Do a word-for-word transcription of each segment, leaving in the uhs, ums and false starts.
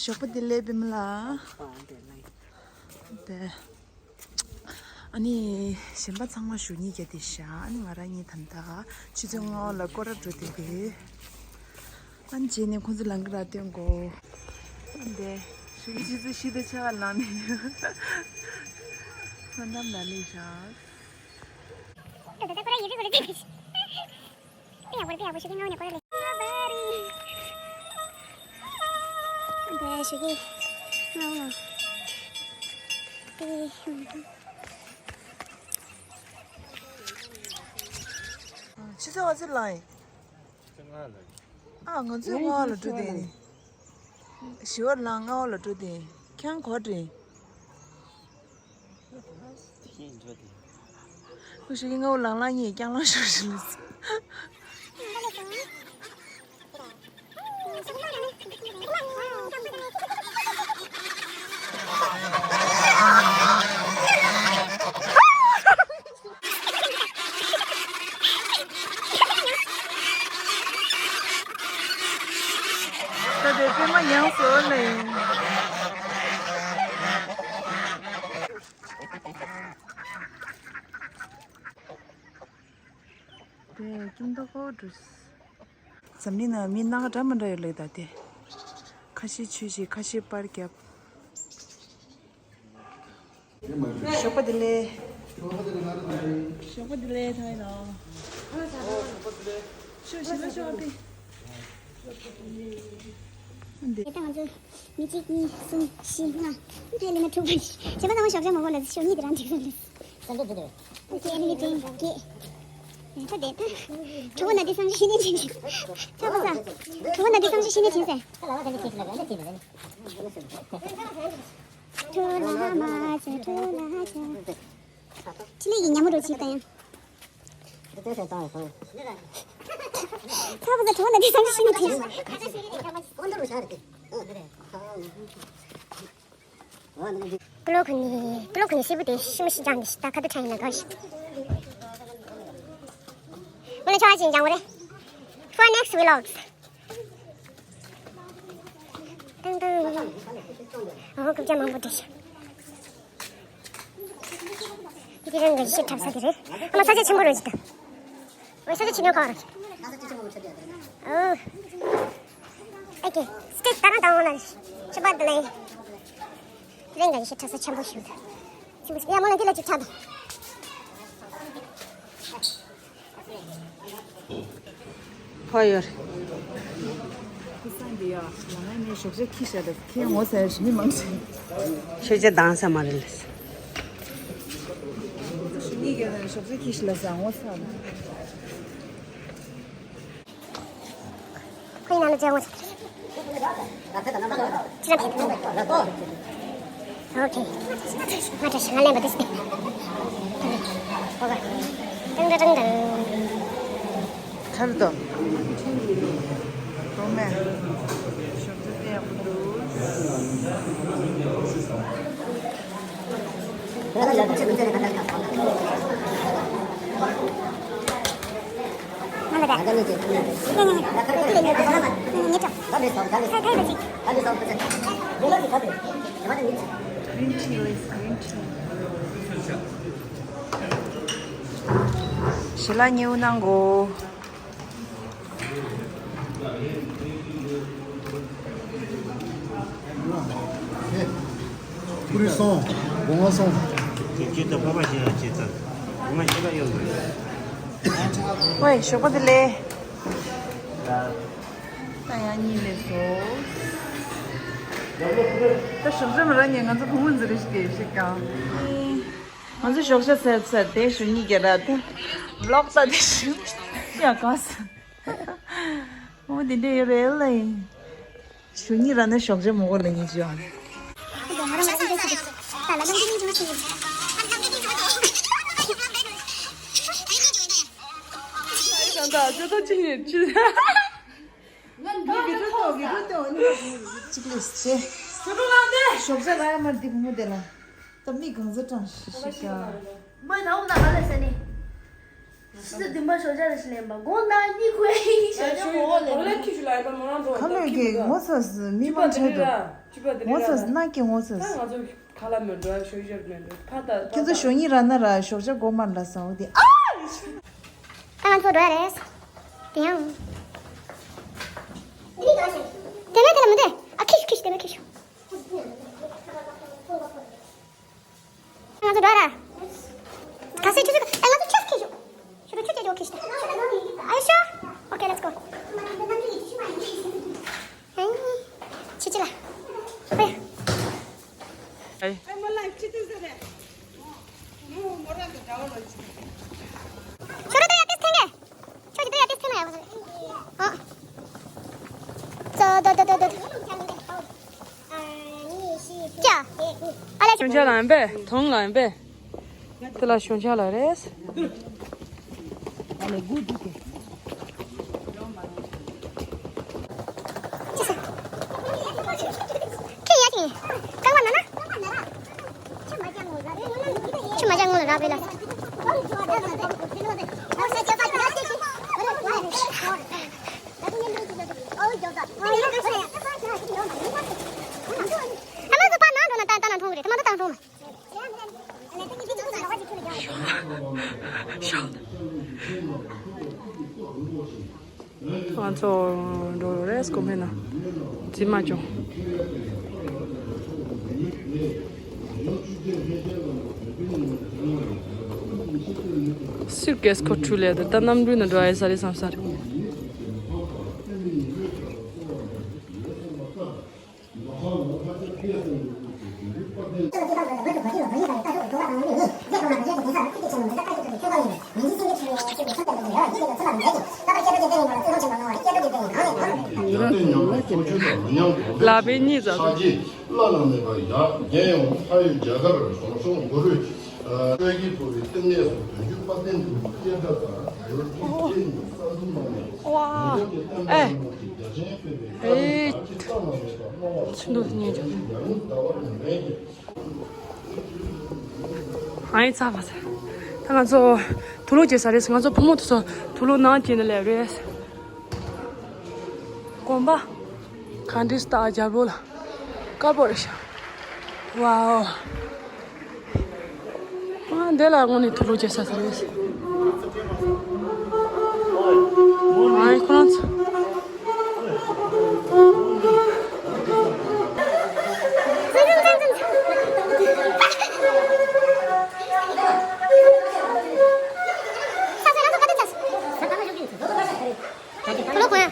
ཞོགས་པ་བདེ་ལེགས་པད་མ་ལགས། དེ། ཨ་ནི་གཞན་པ་ཚང་མ་ཞོགས་གཉིས་བརྒྱབ་བསྡད་ཤག་ཨ་ནི་ང་རང་གཉིས་ད་ལྟ་ཆུ་ཚོད་ལྔ་པ་ལ་སྐོར་ར་འགྲོ་བསྡད་དེ། ཨ་ནི་རྗེས་ནས་ཁོང་ཚོ་ལམ་ཁ་ར་སྟོན་དགོས། ཨ་འདི་ཞོགས་ཀྱི་ཆུ་ཚོད་བཞི་དང་ཕྱེད་ཀ་ལངས་ནས་ཧོན་དམ་ལ་སླེབས་ཤག་ཆུ་ཚོད་ག་ཚོད་ལངས་ཡིན། ཨ་ང་ཚོས་ལྔ་པ་ལ་འགྲོ་དེ། བཞི་པ་ལངས་ལྔ་པ་ལ་འགྲོ་དེ། ཁྱང་གོ་དྲིན། ཁོ་ཞིག་ལྔ་པ་ལངས་ལངས་གཉིས་རྐྱང་ལངས་ཤོར་ཞིག་ལ། ད་དེ་པད་མ་ཡང་སོ་ལེ། དེ་ཅུང་ད་ཁོ་འགྲོ། འཛམ་གླིང་ནང་མི་སྣ་ཁ་འདྲ་མི་འདྲ་ཡོད་ལེ་ད་དེ། ཁ་ཤས་ཆོས་བྱེད་ཁ་ཤས་པར་རྒྱབ། ཞོགས་པ་བདེ་ལེགས། ཞོགས་པ་བདེ་ལེགས་ཐའི་ལོ། ཞོགས་ཞི་ལ་ཞོགས་པ། འདི་ད་ང་ཚོ་མི་གཅིག་གཉིས་གསུམ་བཞི་ལྔ་ཕལ་ལེ་ན་དྲུག་པ་ཞིག་བྱས་པ་ན་ཞོགས་ཇ་མ་བོ་ལ་ཞོགས་གཉིས་དེ་རང་འགྲིག་སོང་ལེ། ས་འགྲོ་འདི་རེད། ཁྱེད་ནི་དྲན་གི་ད་དེ་ད་གྲོགས་ན་འདི་བསམ་ཤེས་ནས་བྱིན་ཤིག་ཆ་པ་ས་གྲོགས་ན་འདི་བསམ་ཤེས་ནས་བྱིན་ཟེར། ཁྲོ་ལ་མ་ཆ་ཁྲོ་ལ་ཆ། ཁྲི་ལི་ཡི་ཉ་མོ་རོ་ཆི་ད་ཡང་། ཁྲི་ལི་ཡི་ཉ་མོ་རོ་ཆི་ད་ཡང་། ཁ་བ་ཟ་གྲོ་ན་དེ་སང་ཤི་ནི་དེ། ཀུ་ལོ་ཁུ་ནི་ཀུ་ལོ་ཁུ་ནི་སི་བུ་དེ་ཤི་མི་ཤི་ཅང་གི་ཤི་ད་ཁ་ཏུ་ཁྲ་ཡིན་ན་ག་ཤི། ང་ལ་ཆ་ཅིན་ཅང་བ་རེ། For next vlogs. ཏང་ཏང་། ཨོ་ཀུབ་ཅ་མང་པོ་འདྲ་ཤི། འདི་རང་གི་ཤི་འཁྲབ་ས་དེ་རེད། ཨ་མ་ས་ཆ་ཆེན་པོ་རེད་ཅི་ད། ཨོ་ས་ཆ་ཆེན་ཡོད་ག་རེད། ཨོ། ཨེ་ཀེ་སི་ཊེ་ཇི་ད་རང་དང་འོང་ན་ཤི་པ་དེ་ལས། དེ་རང་གི་ཤི་འཁྲབ་ས་ཆེན་པོ་ཞིག་ཡོད། ཆེན་པོ་ཞིག་ཡ་མོ་ལ་འདི་ལ་ཅིག་ཆགས་འདུག་ཕ་ཡོད། ཁུ་སང་གི་ཡ་ལ་ང་ནི་ཞོགས་ཇ་ཁྱི་ཤ་ལ་ཁྱི་ངོ་ཟ་ཡ་ཞི་མི་མང་ཞིང་། ཞོགས་ཇ་དང་ས་མ་རེད་ལ། ཞི་མི་གི་ཞོགས་ཇ་ཁྱི་ཤ་ལ་ཟ་ངོ་ས་ལ། ཁོའི་ནང་ལ་འཛེག་འོང་། ཁྱེད་རང་ཕེབས། ཨོ་ཁེ། ང་འདྲ་ཞིག་ང་ལེན་པ་དེ་སྟེ། ཨོ་ཁེ། ཏང་ཏང་ཏང་ཏང་། ཁར་དོ། རོ་མེ། ཞོགས་ཇ་དེ་ཡག་པོ་འདུག Green tea, let's green tea. ཞི་ལ་ཉེའུ་གནང་གོ། ཁུ་རི་སོང་། སྒོ་ང་སོང་། ཁྱེད་ཁྱེད་དང་ཕ་པ་ཞིག་ལ་བྱེད་ཚར། སྒོ་ང་ཞིག་ལ་ཡོད་མ་རེད། ཝེ་ཞོགས་པ་བདེ་ལེགས། ད་ཡང་གཉིད་ལས་སོ། ད་ཞོགས་ཇ་མ་རག་ཉེ་ང་ཚོ་བུ་མོ་འཛི་རེ་ཞིག་གེ་ཞིག་ཀྱང་། ང་ཚོ་ཞོགས་ཇ་ཟས་ཚར་དེ་ཞོགས་གཉིད་ཀྱི་ར་ད་ལོག་ད་དེ་ཞོགས་ཡ་ག་ས། ཨོ་དེ་འདྲ་ཡོད་རེད་ལེ། ཞོགས་གཉིད་ར་ན་ཞོགས་ཇ་མོ་གོ་ལ་ཉིད་ཅི་ཡང་། གཅིག་ལས་ཆེ། ཞོགས་ཇ་ལ་ཡ་མར་འདི་བུ་མོ་དེ་ལ། ད་མི་གང་ཟེར་གྲངས་ཤིག་ཤིག་ཀ། མོས་ད་འོ་ན་ག་ལ་ཟེར་ནི། ཆུ་ཚོད་བདུན་པ་ཞོགས་ཇ་རེ་ཞིག་ལེན་པ་དགོང་དག་གཉིད་ཁུག་ཡིན་ཞོགས་ཇ་མོ་གོ་ལེ། ག་ལོས་ཀྱི་ངོ་ཚ་སི་མི་མང་ཆེ་འདུག་ཅི་པ་དེ་ངོ་ཚ་ནག་གི་ངོ་ཚ། ད་ང་ཚོ་ཁ་ལ་མི་འགྲོ་ཡ་ཤོ་ཤར་མི་འགྲོ་ཕ་ད་ཁྱེད་ཚོ་ཞོ་ཉི་ར་ན་ར་ཞོར་ཇ་གོ་མར་ལ་ས་འོ་དེ་ཨ། ད་ང་ཚོ་འགྲོ་ཡ་རེད། དེ་ཡང་། དེ་ནས་དེ་ལ་མི་འདེ། ཨ་ཁི་ཤུ་ཁི་ཤུ་དེ་ནས་ཁི་ཤུ། ང་ཚོ་འགྲོ་ར། ག་ས་ཆུ་ཚོད་ཨེ་ང་ཚོ་ཆུ་ཚོད་ཁེ་ཞུ། ཆུ་ཚོད་ཆུ་ཚོད་ཇོ་ཁེ་ཤུ། Are you sure? Okay, let's go. ཨེ་ཆུ་ཚོད་ལ། ཨེ། ཨེ། ཁྱོད་ར་ད་ཡ་ཏིས་ཐེངས་གེ་ཁྱོད་ཀྱི་ད་ཡ་ཏིས་ཐེངས་ན་ཡ་བ་ཟེར། ཨ། ཙོ་དོ་དོ་དོ་དོ། ཀྱ། ཨ་ལེ། ཤོང་ཆ་ལ་ཡིན་པས། དོང་ལ་ཡིན་པས། དེ་ལ་ཤོང་ཆ་ལ་རེད། ཨ་ལེ་དགུ་འདུག་གི། ཁྱི་ཡ་ཁྱི། རྐང་པ་ན་ན། ཆུ་མ་ཅང་ངོ་ལ་ར་བེ་ལ། ཨ་མ་ཚོ་ཕར་ནང་འགྲོ་ན་ད་ལྟ་ན་མཐོང་གི་རེད། ད་མ་ད་ད་མཐོང་མ། ང་ཚོ་འགྲོ་རེས་གོ་མེད་ན་རྫི་མ་ཅུང་། སུའི་ཀེས་ཁོ་འཁྲུལ་ལས་ད་ལྟ་གནམ་གྲུ་ནང་འགྲོ་ཡ་ས་རེད་བསམ་ས་རེད། ལག་པས་གཉིས་ཙམ། བླ་ན་མེད་པ་ཡ་རྒྱལ་ཡོངས་ཕ་ཡུལ་རྒྱལ་དར་ལྗོན་ཤོག་འགོ་རུས། སྤྲོས་ཀྱི་ཕུར་བུའི་གཏིང་ནས་སུ་བོད་བརྒྱུད་དཔལ་ལྡན་དུ་སྐད་སྒྲ་དང་ཡོར་གྱི་ལྕེ་ནི་ས་འཛུམ་མ་ནས། ཝ། ཨེ། ཨེ། ཆུ་འདུག་ཉེ་ཅག་ཨ་ཡིན་ཚ་བ་ཚ། ད་ང་ཚོ་དུག་ལོག་བྱེད་ས་རེད། ང་ཚོ་བུ་མོ་དེ་ཚོ་དུག་ལོག་ནང་བྱེད་ནི་ལས་རེད། དགོན་པ། ག་འདྲི་སྟག་རྒྱལ་པོ་ལ། དཀར་པོ་རེད་ཤག་ཝའོ། ཨ་འདི་ལ་དངོས་གནས་དུག་ལོག་བྱེད་ས་ཟེར་རེད། ཨ་ཁོ་རང་ཚོ། དུག་ལོག་གོན།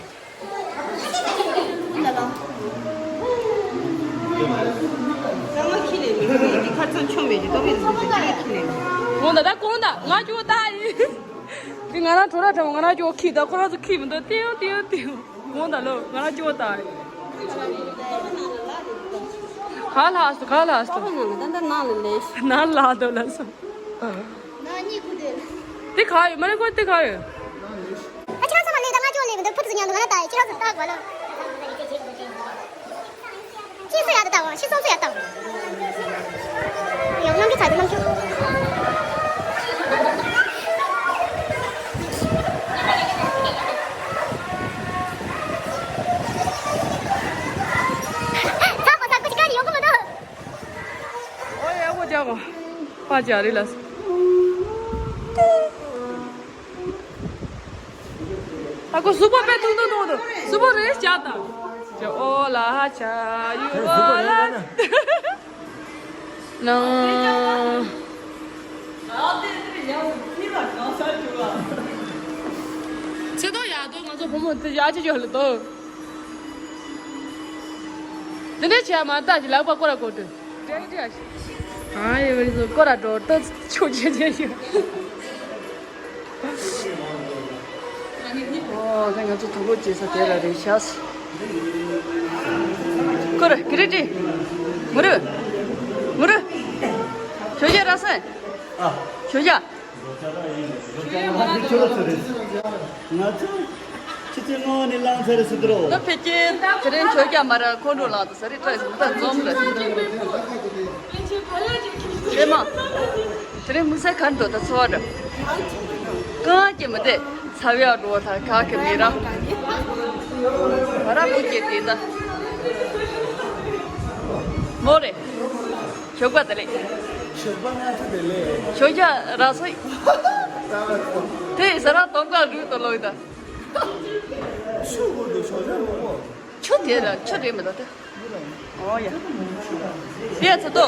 ང་ཁྱི་ལས་མི་ཁྱི་ཁ་ཚང་ཆོ་མེད་ཀྱི་ཏོ་མེད་ཟིན་ཟིན་ཁྱི་ལས་ཁྱི་ལས། གོང་ད་ད་གོང་ད་ང་ཅོ་ད་ཡིན། དེ་ང་རང་གྲོ་ར་གྲོ་ང་རང་ཅོ་ཁྱི་ད་ཁོ་རང་ཚོ་ཁྱི་མི་འདུག་ཏིའུ་ཏིའུ་ཏིའུ། གོང་ད་ལོ་ང་རང་ཅོ་ད་ཡིན། ག་ལ་ཧ་སོ་ག་ལ་ཧ་སོ། ད་ད་ནང་ལ་ལས། ནང་ལ་དོ་ལ་སོ། ནང་གཉིས་ཁུ་དེ། དེ་ག་ཡོད་མ་རེད་ཁོ་དེ་ག་ཡོད། ཨ་ཁྱེད་རང་ཚོ་མ་ལས་ད་ང་ཅོ་ལས་མི་འདུག་ཕུ་ཏུ་ཟིན་ཡང་འདུག་ང་ལ་ད་ཡི་ཁྱེད་རང་ཚོ་ལྟ་དགོས་ལོ། ཁྱེད་ཚོ་ཡག་ཏུ་ལྟ་དགོས། ཁྱེད་ཚོ་ཚོ་ཡག་ལྟ་དགོས། ཡང་གནམ་གྲུ་ཚ་དུ་གནམ་གྲུ། ཚ་པོ་ཚ་པོ་ཅི་ག་ནི་ཡོང་གི་མི་འདུག་ཨོ་ཡ་ཨོ་ཅག་གོ་པ་ཅག་རི་ལ་སོ། ཨ་ཁོ་གཟུགས་པོ་དཔེ་ཐུང་ཐུང་ཐུང་ཐུང་། གཟུགས་པོ་རེ་བཞག་དང་། ཅོ་ཨོ་ལ་ཧ་ཆ་ཡུ་ཨོ་ལ། ནང་། ཚེ་ཐོག་ཡག་ཏུ་ང་ཚོ་བུ་མོ་དེ་ཡག་ཅིག་ཡོད་ལ་དོ། དེ་འདྲའི་བྱས་མ་ལྟ་ཅི་ལག་པ་སྐོར་ར་སྐོར་དུ། ཨ་ཡེ་བ་རི་ཟོ་སྐོར་ར་འགྲོ་ལྟ་ཆུ་ཆེ་ཆེ་ཡོད། ཨོ་ད་ང་ཚོ་དུག་ལོག་བྱེད་ས་དེ་ར་རེད་ཤག་སྐོར་ར་གི་རི་ཏི། མུ་རུ། མུ་རུ། ཞོ་རྒྱ་ར་སེ། ཨ། ཞོ་རྒྱ། ང་ཚོ་ཆུ་ཚོད་ལྔ་ནས་ལངས་ཚར་སུ་དྲོ། ད་ཕལ་ཆེར་དེ་རིང་ཆོས་རྒྱལ་མ་ར་ཁོང་ཁྲོ་ལངས་དུ་ས་རི་ཏྲ་ཟུང་ད་འཛོམས་ར། ཨེ་མ། དེ་རིང་དམིགས་བསལ་ག་འགྲོ་ད་ཚོར་བ་འདྲ། གང་གི་མི་དེ་ཚ་བའི་འགྲོ་བ་ད་ག་གི་མི་ར། བ་ར་བུ་སྐྱེས་དེ་ད། ཨོ་རེད། ཞོགས་པ་བདེ་ལེགས། ཞོགས་པ་སྔ་དྲོ་བདེ་ལེགས། ཞོགས་ཇ་རག་སོང་། ད་བར་སོང་། དེ་ཟ་ར་དོམ་ཀ་རུ་དོ་ལོག་ད། ཆུ་དགོས་འདུག་ཞོགས་ཇ་མང་པོ། ཆུ་དེ་ལ་ཆུ་རེད་མི་འདུག་ད། ཨོ་ཡ། དེ་ཚོ་ཏོ།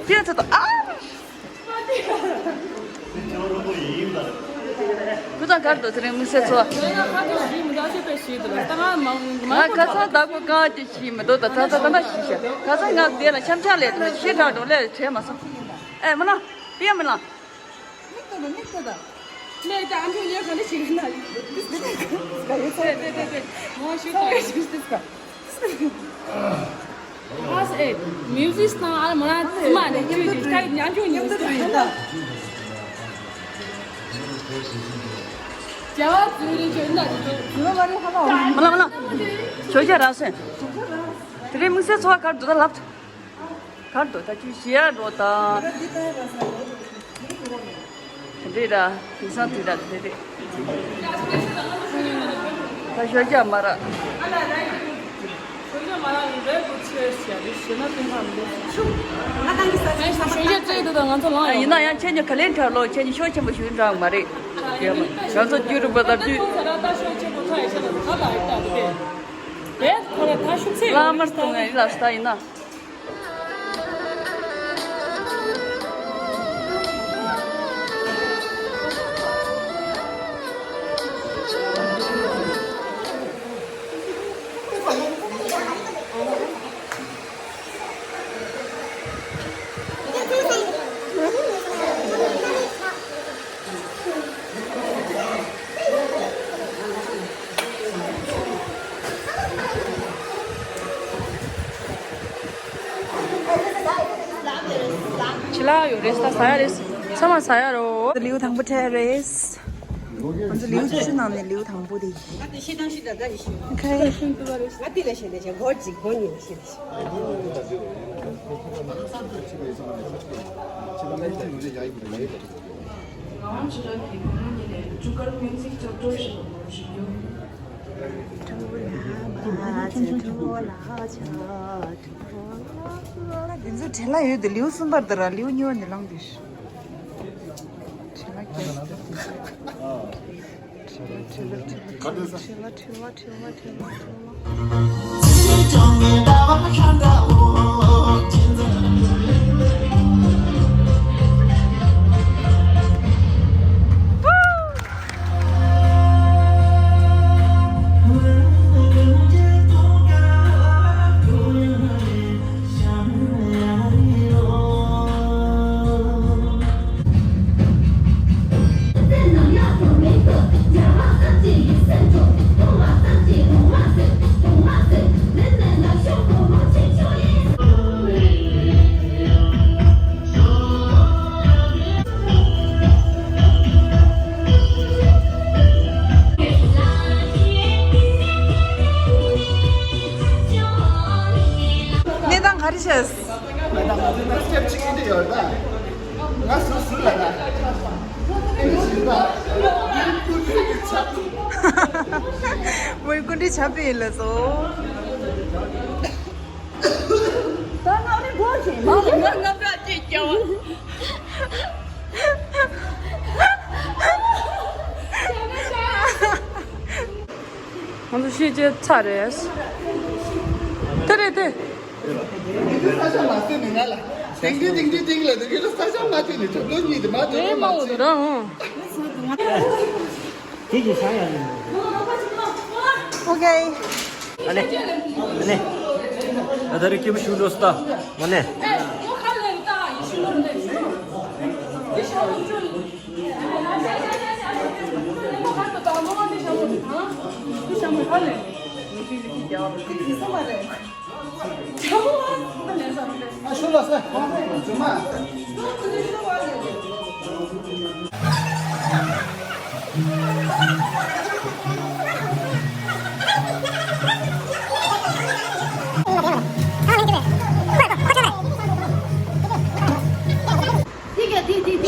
དེ་ཚོ་ཏོ། ཨ། ཁུ་ཚང་གར་དུ་དེ་རིང་དམིགས་བསལ་འཚོ། ང་ཁ་སང་བདག་པོ་གང་གི་ཤི་མི་འདུག་ད་ད་ད་ད་ཤི་ཤ། ཁ་སང་ང་དེ་ལ་འཆམ་འཆམ་ལས་དུ་ཤི་དྲག་འགྲོ་ལས་བྲལ་མ་སོང་། ཨེ་མ་ན། པིའ་མ་ན། མིག་ཏོ་ན་མིག་ཏོ་ད། ལས་ད་ཨ་མཆོག་ཡོད་ག་ལས་ཤི་གི་ན། དེ་དེ་དེ་དེ། ང་ཤི་ད་ཤི་ཤི་ད། ཨ་སེ། མིའུ་ཟིག་དང་ཨ་མ་ན་ཙི་མ་ནི་ཅུ་ཅུ་ཀ་ཉམ་ཆུང་ཉམ་ཆུང་ཡིན་ད། ཇ་བ་ཙུ་རི་ཅོ་ན་ཅུ་ཅུ་ན་མ་རི་ཧ་ལ། མ་ལ་མ་ལ། ཞོགས་ཇ་རག་སོང་། དེ་རིང་དམིགས་བསལ་འཚོ་བ་གར་འདུག་ད་ལབ། གར་འདུག་ད་ཅུ་ཞི་ཡ་འགྲོ་དང་། དེ་འདྲས་ར། དེང་སང་དུས་ར་དེ་རེད། ད་ཞོགས་ཇ་མ་རག་ཞོགས་ཇ་མ་རག་རེད་འདུག་ཆེ་ཞེ་རེད་ཞེ་ན་དེང་སང་མི་འདུག་ཞོགས་ཇ་བཙལ་འདུག་ད་ང་ཚོ་ལངས་ཡོང་། ཡིན་ན་ཡང་ཁྱེད་གཉིས་ག་ལེར་གྲྭར་ལོག་ཁྱེད་གཉིས་ཤོག་ཆེན་པོ་ཞུ་འདྲ་མ་རེད། ང་ཚོ་རྒྱུ་རུ་པ་ལབ་རྒྱུ། ད་ད་ཤོག་ཆེན་པོ་ཁ་ཡི་ཤ་ད་ད་ད་ད་དེ་དེ་ཁོ་ར་ད་ཤོག་ཚེ་ལ་མར་གཏོང་ངེས་ལ་ས་ཡིན་ན། ཕྱི་ལ་ཡོད་རེད། ས་ས་ཡ་རེད། ཚང་མ་ས་ཡ་རོ། ལེའུ་དང་པོ་ཁྲལ་རེད། ང་ཚོ་ལེའུ་བཅུ་ནང་ནས་ལེའུ་དང་པོ་དེ་ཡིན། ང་དེ་ཤེས་དང་ཤེས་དང་ད་ཡིན་ཤེས། ཁ་ཡ། ང་དེ་ལ་ཤེས་ལ་ཤེས་སྒོར་གཅིག་སྒོར་གཉིས་ལ་ཤེས་ལ་ཤེས། འདི་ཚོ་བྲེལ་ལ་ཡོད་དེ་ལེའུ་གསུམ་པར་དེ་ར་ལེའུ་གཉིས་པ་ནས་ལངས་དུས། བྲེལ་ལ་བྲེལ་ལ་བྲེལ་ལ་བྲེལ་ལ་བྲེལ་ལ་བྲེལ་ལ་བྲེལ་ལ་བྲེལ་ལ་བྲེལ་ལ། གནས་སྟངས་ག་རེ་བྱས། ང་ཚོ་ང་ཚོ་སྐྱབས་གཅིག་གི་ཡོད་ད། ང་སུ་སུ་ལ་ན། ཨེ་མི་ཤི་ད། ཀུན་གྲོལ་གྱི་ཆབ། མོའི་ཀུན་གྲོལ་ཆབ་ཡིན་ལ་སོ། ད་ང་རེ་འགྲོ་ཞིག་མ་ལ་ང་ང་ཚ་ཅིག་སྐྱོ། ང་ཚོ་ཤེས་བྱའི་ཚ་རེད། དེ་རེད་དེ། ས་ཆ་མ་བསད་ནས་ང་ལ། ཏིང་ཏིང་ཏིང་ཏིང་ཏིང་ལ་དེ་གི་ལ་ས་ཆ་མ་བསད་ནས་ཆབ་ལོ་གཉིས་དེ་མ་དེ་མ་བྱེད། དེ་གི་ས་ཡ་ཡིན། ཨོ་ཁེ། ཨ་ནེ། ཨ་ནེ། ད་ད་རེ་སྐྱིད་པོ་ཞུ་འགྲོ་སྟ། ཨ་ནེ།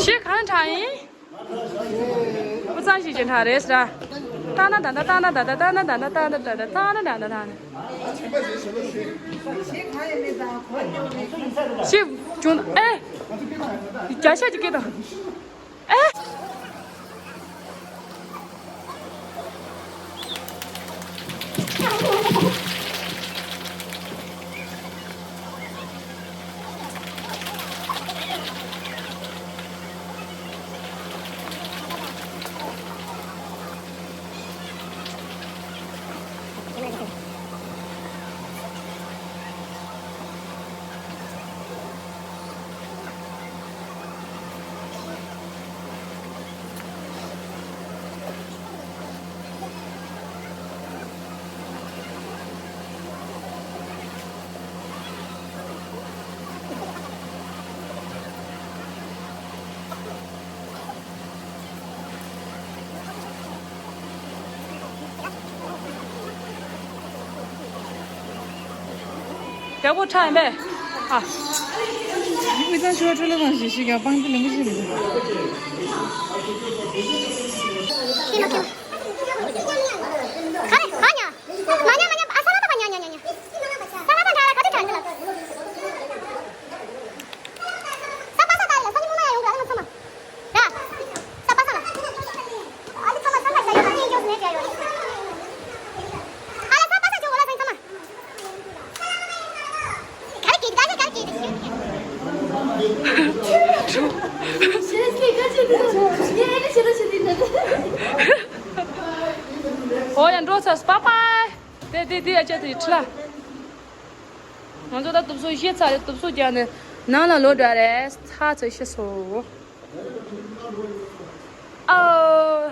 ཤེས་གང་དྲག་ཡིན། ཕོ་བྲང་ཞིག་ཅན་ཁ་རེད་ཟེར། ཏ་ན་ད་ད་ཏ་ན་ད་ད་ཏ་ན་ད་ད་ཏ་ན་ད་ད་ཏ་ན་ད་ད་ཏ་ན། ཤི་བྱུང་ཨེ། བརྒྱ་ཤ་གཅིག་སྐད་དང་། ཨེ། རྒྱལ་པོ་ཁྲ་ཡིན་པས། ཨ། དབུས་གཙང་ཆུ་བ་འཕྲོ་བརླག་དང་གཞིས་བྱེས་ཀྱང་སྤང་རྒྱུ་ལེན་པོ་ཞིག་མི་འདུག་ཁྱི་ལ་ཁྱི་ལ། ག་རེ་ག་ཉ། མ་ཉ་མ་ཉ། ཨ་ས་ལ་ད་ག་ཉ་ཉ་ཉ་ཉ། ས་ལ་ད་ག་རེ་ག་དེ་ག་དེ་ག་དེ་ལ། ས་པ་ས་ད་ལ་ས་ཉི་མོ་ན་ཡ་ཡོང་ག་ལ་ང་ཚང་མ། ར། ས་པ་ས་ལ། ཨ་ལི་ཚང་མ་ས་ལ་ཡ་ཡོང་ག་ལ་ཡིན་ཀྱང་སུ་ནས་ཀྱང་ཡོད། ཨ་ལ་ས་པ་ས་ཅོ་གོ་ལ་ས་ཉི་མ། ག་རེ་གིས་ག་རེ་ག་རེ་གིས། ཨོ་ཡ་འགྲོ་ཚར། པ་པ། དེ་དེ་དེ་ཨ་ཅག་དེ་ཁྲི་ལ། ང་ཚོ་ད་དུབ་སོ་བཞེས་ཚར་རེད། དུབ་སོ་རྒྱག་ནས་ནང་ལ་ལོག་འགྲོ་རེད། ཚར་ཚར་ཤི་སོང་། ཨོ།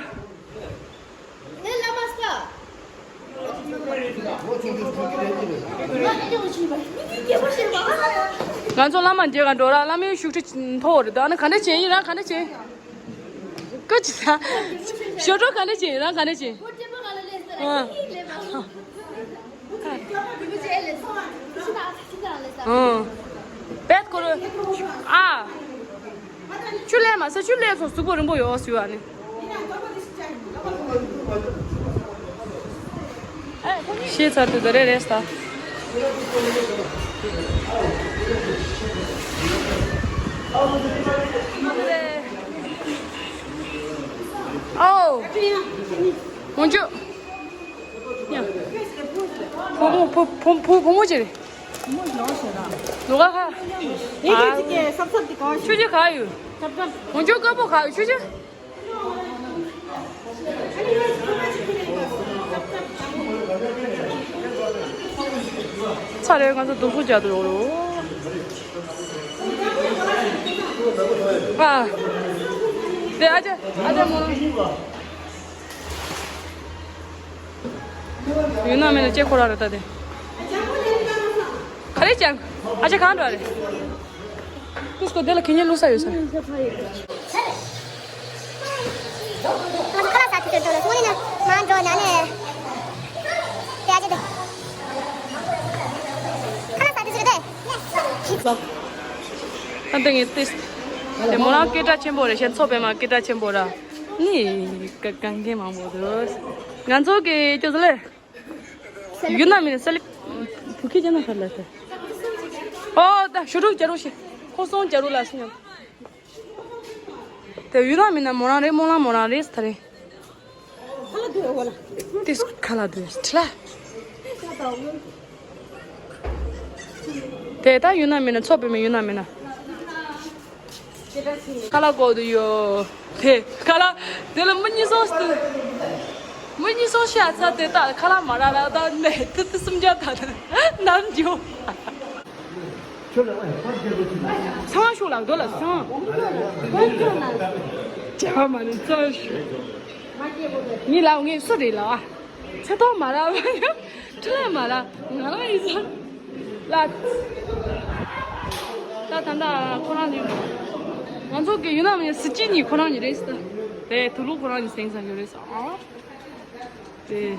ང་ཚོ་བླ་མ་མཇལ་ག་འགྲོ་ར། བླ་མའི་བཞུགས་ཁྲི་མཐོ་བོ་རེད། ད་ནི་ག་འདྲ་བྱས་ཡིན། རང་ག་འདྲ་བྱས། སྐུ་ཅི་ས། ཞོ་ཀྲོ་ག་འདྲ་བྱས་ཡིན། རང་ག་འདྲ་བྱས། ཨ། ཨ། བེད་ཁོ་རུ། ཨ། ཆུ་ལས་མ་ཟ། ཆུ་ལས་སོང་། གཟུགས་པོ་རིང་པོ་ཡོད་ཟེར་བ་ནི། ཤེས་ཚར་དུས་ད་རེ་རེད་ས། ཨོ། འོན་ཀྱང་། ཡ། བུ་མོ་བུ་བུ་བུ་བུ་མོ་ཅི་རེད། ལོ་ག་ཁ། ཨ། ཆུ་ཆུ་ག་ཡོད། འོན་ཀྱང་དཀར་པོ་ག་ཡོད། ཆུ་ཆུ། ཚ་རེད། ང་ཚོ་དུབ་སོ་རྒྱག་ཏུ་ཡོང་ཡོད། ཨ། དེ་ཨ་ཅེ་ཨ་ཅེ་མོ། ཡུལ་ན་མེད་ན་ཅེ་ཁོ་ར་རེད་ད་དེ། ག་རེ་ཅང་ཨ་ཅེ་གང་འགྲོ་རེད། ཀུས་ཀོ་དེ་ལ་ཁེ་ཉེ་ལུག་ས་ཡོད་ས། ང་ཚོ་ཁ་ལག་ཟ་དུས་ཚོད་འགྲོ་ལ་སོང་ནས་མ་འགྲོ་ན་ནས་དེ་ཨ་ཅེ་དེ། ཁ་ལག་ཟ་དུས་ཚོད་དེ། ད་ལྟ་ངས་ཏིས། དེ་མོ་རང་སྐད་གྲགས་ཆེན་པོ་རེད། ཤེས་ཚོགས་པའི་མ་སྐད་གྲགས་ཆེན་པོ་ར། ནི་ག་གང་གེ་མང་པོ་འདུག་ང་ཚོ་གི་ཅོ་ཟ་ལེ། ཡུལ་ན་མིན་ས་ལེ། བུ་ཁྱི་ཅན་ན་ཧ་ལ་ཏེ། ཨོ་ད་ཞུ་ཕྲུག་ཅ་རུ་ཤི། ཁོ་སོང་ཅ་རུ་ལ་སི་ཉམས། དེ་ཡུལ་ན་མིན་ན་མོ་རང་རེད། སྨོན་ལམ་མོ་རང་རེད་ས་རེད། ཁ་ལ་དུ་ཡོད་ལ། ཏིས་ཁ་ལ་དུ་ཡོད་ལ། དེ་ད་ཡུལ་ན་མིན་ན་ཚོགས་པའི་མི་ཡུལ་ན་མིན་ན། ཁ་ལག་གོ་དུ་ཡོད། དེ་ཁ་ལག་དེ་ལ་མི་གཉིས་སོང་སྟེ། མི་གཉིས་སོང་ཤ་ཚ་དེ་དག་ཁ་ལག་མ་རག་རག་ད་ནས་དུ་དུ་སུམ་བརྒྱ་དང་ནམ་འགྱོ། ཚང་ཤོག་ལག་རྡོ་ལ་ཚང་། བྱ་བ་མ་ནི་ཚང་ཤོག་ངའི་ལག་ངའི་སུ་རེད་ལ། ཚེ་ཐོག་མ་རག་པ་ཡང་ཁྲི་ལས་མ་རག་ང་རང་ཡིན་ས་ལ། ད་ད་ད་ཁོ་རང་ཡིན། ང་ཚོ་གི་ཡུལ་ན་མི་སྲིད་ཅི་ཉིད་ཁོ་རང་ཡིན་རེད་ས། དེ་དུ་ལུ་ཁོ་རང་ཡིན་སེང་ས་ཡོད་རེད་ས། ཨ། དེ།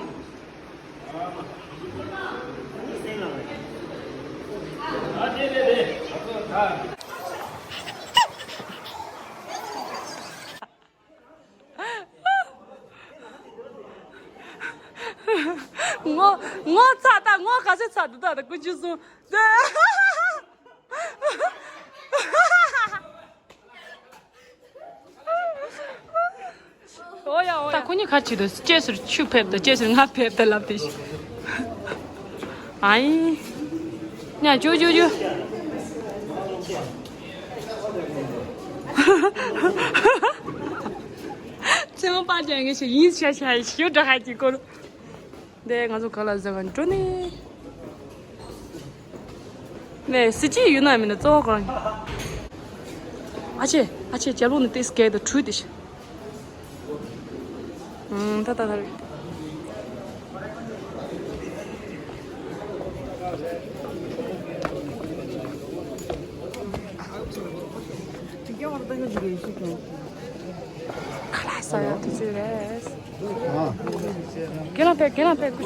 ངོ་ཚ་ད་ངོ་ག་ཚོད་ཚ་འདུག་ད་ད་ཀུན་སྤྱོད་གསུམ། ཨོ་ཡ་ཨོ་ཡ། ད་ཁོ་གཉིས་ག་རེ་བྱེད་འདུག་ཅེས་ཟེར་ཆུ་ཕེབས་དང་ཅེས་ཟེར་ང་ཕེབས་དང་ལབ་དེ། ཨ་ཡིན། ཉ་ཅུ་ཅུ་ཅུ། ཚེ་མོ་པར་ཅན་གྱི་ཞིག་ཡིན་ཤ་ཤ་ཞུ་འདྲ་ཧ་ཅིག་སྐོར། འདི་ང་ཚོ་ག་ལ་ཟ་ག་འགྲོ་ནི། ནས་སི་ཅི་ཡུལ་ན་མིན་ན་གཙོ་བོ་གང་། ཨ་ཆེ་ཨ་ཆེ་རྒྱབ་ལོགས་ནས་ཏིས་སྐད་དུ་འཁྲུལ་ཏེ་ཤི། ཨང་ད་ད་ད་རེད། ཁ་ལག་ཟ་ཡག་དུས་ཚོད་རེད། ཁྱེད་རང་ཕེབས་ཁྱེད་རང་ཕེབས་ཀུ་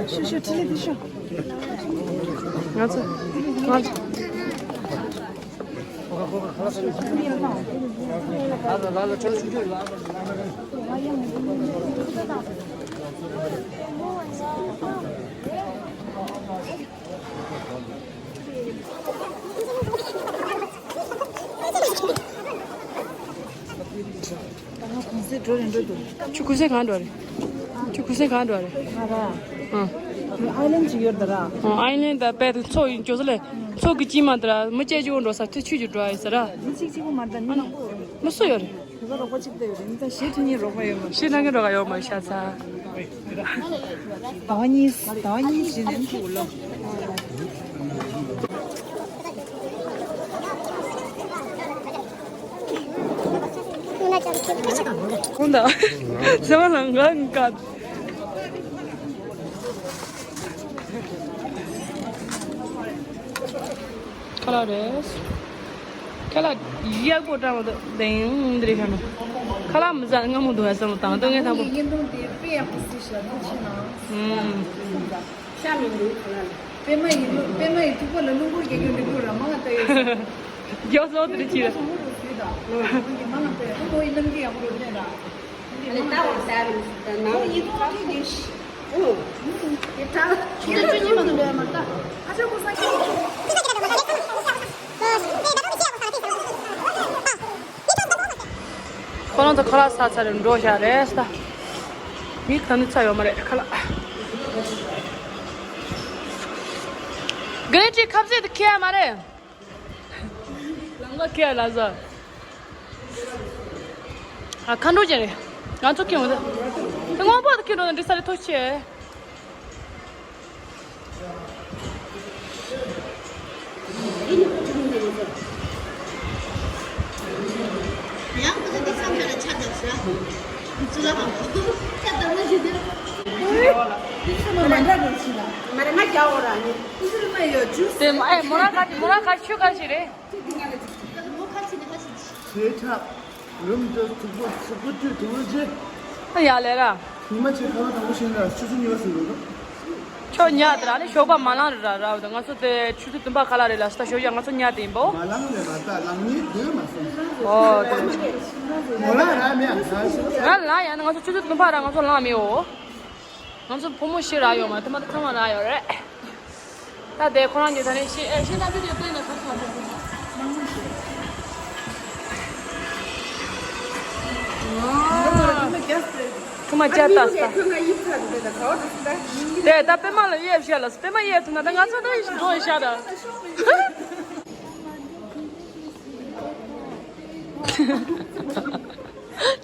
ཤུ། ཤུ་ཤུ་ཁྲི་ལི་དི་ཤུ། ང་ཚོ་ང་ཚོ། ཁྱོད་གུས་སེ་གང་འགྲོ་རེད། ཁྱོད་གུས་སེ་གང་འགྲོ་རེད། ང་ར། ཨ། ཨའི་ལན་ཅིག་ཡོད་ད་ར། ཨ། ཨའི་ལན་ད་པད་མཚོ་ཡིན་ཅོ་ས་ལེ། མཚོ་གི་དཀྱིལ་མ་ད་ར་མི་སྐྱེ་ཅིག་འགྲོ་ས་ཐུ་ཆུ་ཅིག་འགྲོ་ཡི་ས་ར། མི་གཅིག་གཅིག་པོ་མ་ད་མི་མང་པོ་ཡོད། མི་སུ་ཡོད་རེད། བོད་པ་རོགས་པ་གཅིག་ད་ཡོད་རེད། མི་ད་ཞེ་ཁྲི་གཉིས་རོགས་པ་ཡོད་མ་ཞེ་ན་གི་རོགས་ཡོད་མ་ཤ་ཚ། ཟླ་བ་གཉིས་ཟླ་བ་གཉིས་ཟིན་ནས་ཐུག་ལོ། ཁོང་ད་ཟེར་བ་ལ་ང་ང་ཁ་ལག་རེད། ཁ་ལག་ཡག་པོ་བཀྲམ་འདུག་དེང་འདིར་ཤ་ནོ། ཁ་ལག་མི་ཟ་སྔ་མོ་འདུག་ཨ་བསམ་བློ་བཏང་དོན་ངས་དང་པོ། ཡིན་དུང་དེ་དཔེ་ཡག་པོ་བཟོས་ཤག་ཐུགས་ཆེ་གནང་། ཤ་མི་འདུག་ཁ་ལག་ལ། པད་མ་ཡི་པད་མ་ཡི་ཐུག་པ་ལ་རླུང་བུར་རྒྱག་རྒྱུ་འདི་ཀུ་ར་མ་ང་ལྟ་ཡོད་ཟེར། མགྱོགས་སོང་དེ་ཅི་རེད། ཞང་པོ་རུ་བཟོས་དང་། མ་ང་ལྟ་ཡོད་ཁོ་མོ་ཡི་རླུང་རྒྱུ་ཡག་པོ་རུ་ནས་ར། ཨ་ལེ་ལྟ་བར་ཟ་རུ་ཟ་ན་ཡི་ཐུག་པ་ཅི་ཉེ་ཤི། ཨོ། དེ་ད་ཁྱེད་ཚོ་ཅི་མ་འདུག་ལས་མ་ལྟ། ཨ་ཅག་ཁོ་ས་ཁྱེད་ཚོ། ཁོ་རང་ཚོ་ཁ་ལག་ཟ་ཚར་རེད་འགྲོ་བཞག་རེད་ད། མི་གང་ནི་ཚ་ཡོད་མ་རེད་ཁ་ལག་ག་རེ་ཅིག་ཁ་ཟས་དེ་ཁྱེར་ཡ་མ་རེད། ལང་ཀ་ཁྱེར་ལ་ཟ། ཨ་ཁ་འགྲོ་ཅན་རེད། ང་ཚོ་ཁྱེར་འོང་ད། དེ་སྔོན་པོ་དེ་ཁྱེར་འགྲོ་ན་འདྲི་ས་རེད་ཐོ་ཆེ། ཡང་ཁོ་ཚོ་འདི་ཚང་མ་ལ་ཆ་བརྡབས་ཤག་ཚུར་ལ་ཧམ་ཆ་བརྡབས་ན་ཞུ་དུས། འདི་ཚང་མ་མ་འདྲ་རུ་ཕྱིན་ལ། མ་རེད་ང་རྒྱ་འོ་ར་ནི། ཁོ་ཚོ་ལ་མ་ཡོད་ཇུས། དེ་མ་ཨེ་མོ་ར་ཁ་མོ་ར་ཁ་ཆུ་ཁ་ཞིག་རེད། ཁྱེད་ཁྲག་རུམ་དུ་ཐུག་པོ་ཐུག་པོ་དུས་དུ་བོ་རྗེ། ཨ་ཡ་ལེ་ར། ཉི་མ་གཅིག་ཁ་བ་དང་པོ་ཤེས་ན་ཆུ་ཚོད་གཉིས་པ་ཟིན་འགྲོ་ན། ཁྱོད་ཉལ་དེ་ར་ནི་ཞོགས་པ་མ་ལངས་རེད་ར་ར་ང་ཚོ་དེ་ཆུ་ཚོད་བདུན་པ་ཁ་ལ་རེད་ལ་ས་ཞོགས་ཡ་ང་ཚོ་ཉལ་དེ་ཡིན་པོ། མ་ལངས་རེད་མ་ད་ལངས་ནི་དུས་མ་སོང་། ཨོ་དེ། མོ་ལ་ར་མེད་ཨ་ང་ཚོ། ང་ལ་ཡ་ན་ང་ཚོ་ཆུ་ཚོད་བདུན་པ་ར་ང་ཚོ་ལངས་མེད་འོ། ང་ཚོ་ཕོ་མོ་ཤི་ར་ཡོད་མ་དེ་མ་དེ་ཚང་མ་ར་ཡོད་རེད། ད་དེ་ཁོ་རང་གི་ད་ནས་ཤི་ཨེ་ཤི་ན་བི་ཌི་ཡོ་བཏོན་ན་ཁ་ཁ་མོ། ཁུ་མ་ཅ་ཏ་སྟ། དེ་ད་པད་མ་ལ་ཡེབ་ཤ་ལ་པད་མ་ཡེབ་ཐུབ་ན་ད་ང་ཚོ་ད་ཡིན་འགྲོ་ཤ་ད།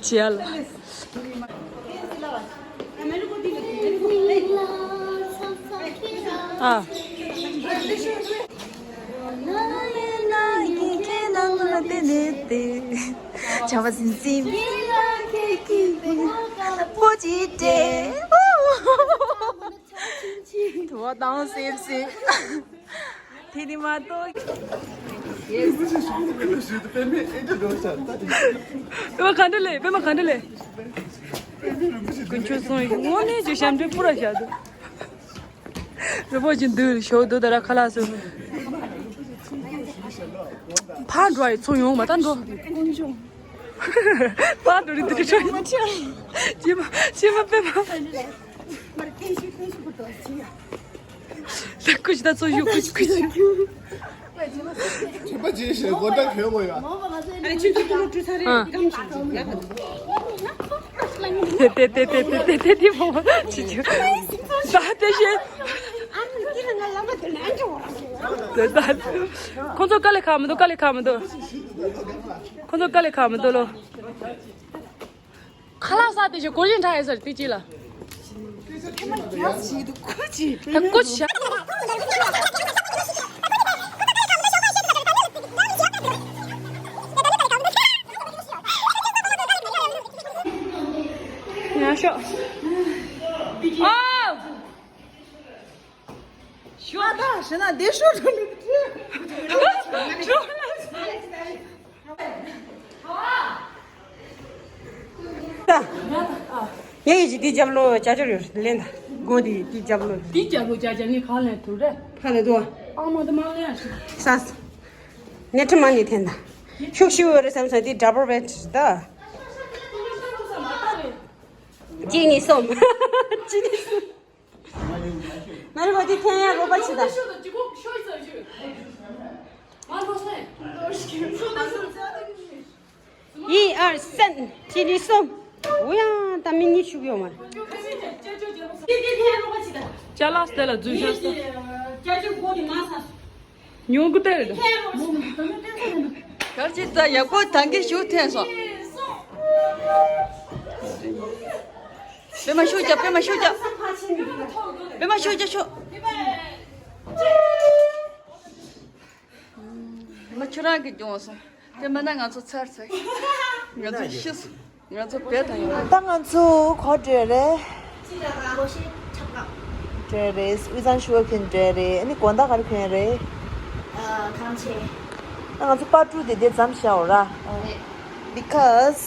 ཅི་ཡ་ལ། ཨ། དེ་ནི་མ་གཏོགས། པད་མ་ག་འདྲ་ལས་པད་མ་ག་འདྲ་ལས། དཀོན་མཆོག་གསུམ་དངོས་གནས་ཀྱི་ཞབས་འདྲེན་སྤུ་ར་བཞག་འདུག་རི་བོ་ཅིག་འདུག་ཞོགས་འདུག་ད་ར་ཁ་ལག་སུ། ཕར་འགྲོ་ཡི་ཚོ་ཡོང་མ་ད་འགྲོ། དཀོན་མཆོག་པ་འགྲོ་རིགས་འདི་འདྲ་ཤོད། ཅི་མ་ཅི་མ་པེ་མ། ད་ཀུ་ཅི་ད་ཚོ་ཞུ་ཀུ་ཅི་ཀུ་ཅི། ཁྱེད་པ་ཅི་ཞེས་མགོ་ལྟག་གྱོན་དགོས་ཡ། ཨ་རེ་ཁྱོད་ཁྱོད་ཁྱོད་ཁྱོད་ས་རེད་ཨ། སྐམ་ཞིག་ཡ། དེ་དེ་དེ་དེ་དེ་དེ་མོ་ཅི་ཅི། ད་དེ་ཤེས། དེ་ད། ཁོང་ཚོ་དཀའ་ལས་ཁག་མི་འདུག་དཀའ་ལས་ཁག་མི་འདུག་ཁོང་ཚོ་དཀའ་ལས་ཁག་མི་འདུག་ལོ། ཁ་ལག་ཟ་དེ་ཞིག་གོ་ཞིང་ཁྲ་ཡེ་ཟེར་དེ་ཅི་ལ། ད་ཀོ་ཆ། ཡང་ཤོག་ཨོ། ཤོག་ད་ཞེ་ན་དེ་ཤོག་ད། ངས་ཡིད་ཀྱི་འདི་རྒྱབ་ལོ་ཅ་ཅོར་ཡོད་ལེན་ད། སྒོ་འདི་འདི་རྒྱབ་ལོ། འདི་རྒྱབ་ལོ་ཅ་ཅ་ངས་གང་ལེན་ཐུབ་རེད། ཕ་ལ་དུ། ཨ་མ་དུ་མ་ལེན་ཡ་ཤི། ས། ནེ་ཁྲི་མ་ནི་འཐེན་ད། ཤུགས་ཤུགས་ཡོད་རེད་བསམ་སོང་དེ་double bed་རེད་ད། གཅིག་གཉིས་གསུམ། གཅིག་གཉིས་གསུམ། མ་རི་བ་དེ་འཐེན་ཡ་རོགས་པ་བྱེད་ད། ཡི་ཨར་སན་གཅིག་གཉིས་གསུམ། འོ་ཡང་ད་མི་གཉིས་ཤུགས་ཡོད་མ་རེད། ཅ་ལག་དེ་ལ་འཛུལ་བཞག་ས། ཉོ་གི་ཏེ་རེད། གར་ཅི་ད་ཡག་པོ་ད་གི་ཞུ་འཐེན་སོང་། པེ་མ་ཤུགས་རྒྱབ། པེ་མ་ཤུགས་རྒྱབ། པེ་མ་ཤུགས་རྒྱབ་ཤོག་ང་ཁྱོད་རང་གི་སྐྱོང་སོང་། དེ་མིན་ན་ང་ཚོ་ཚར་ཚར། ང་ཚོ་ཤི་སོང་། ང་ཚོ་བེད་དང་ཡོང་། ད་ང་ཚོ་ག་པར་འགྲོ་རེད། འགྲོ་རེད། དབུས་གཙང་ཆུ་བོ་གིན་འགྲོ་རེད། ཨ་ནི་དགོང་དག་ག་རེ་གོན་རེད། ཨ་ང་ཚོ་པར་ཊུ་དེ་དེ་མཚམས་བཞག་འོ་ར། Because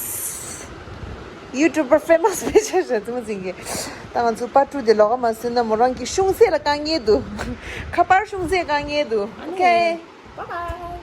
YouTuber famous special རེད་ཙི་མ་ཙིང་གི། ད་ང་ཚོ་པར་ཊུ་དེ་ལོག་ག་མ་སོན་ན་མོ་རང་གི་ཤུང་ཚད་ལ་དཀའ་ངལ་འདུག་ཁ་པར་ཤུང་ཚད་དཀའ་ངལ་འདུག Okay. Bye bye.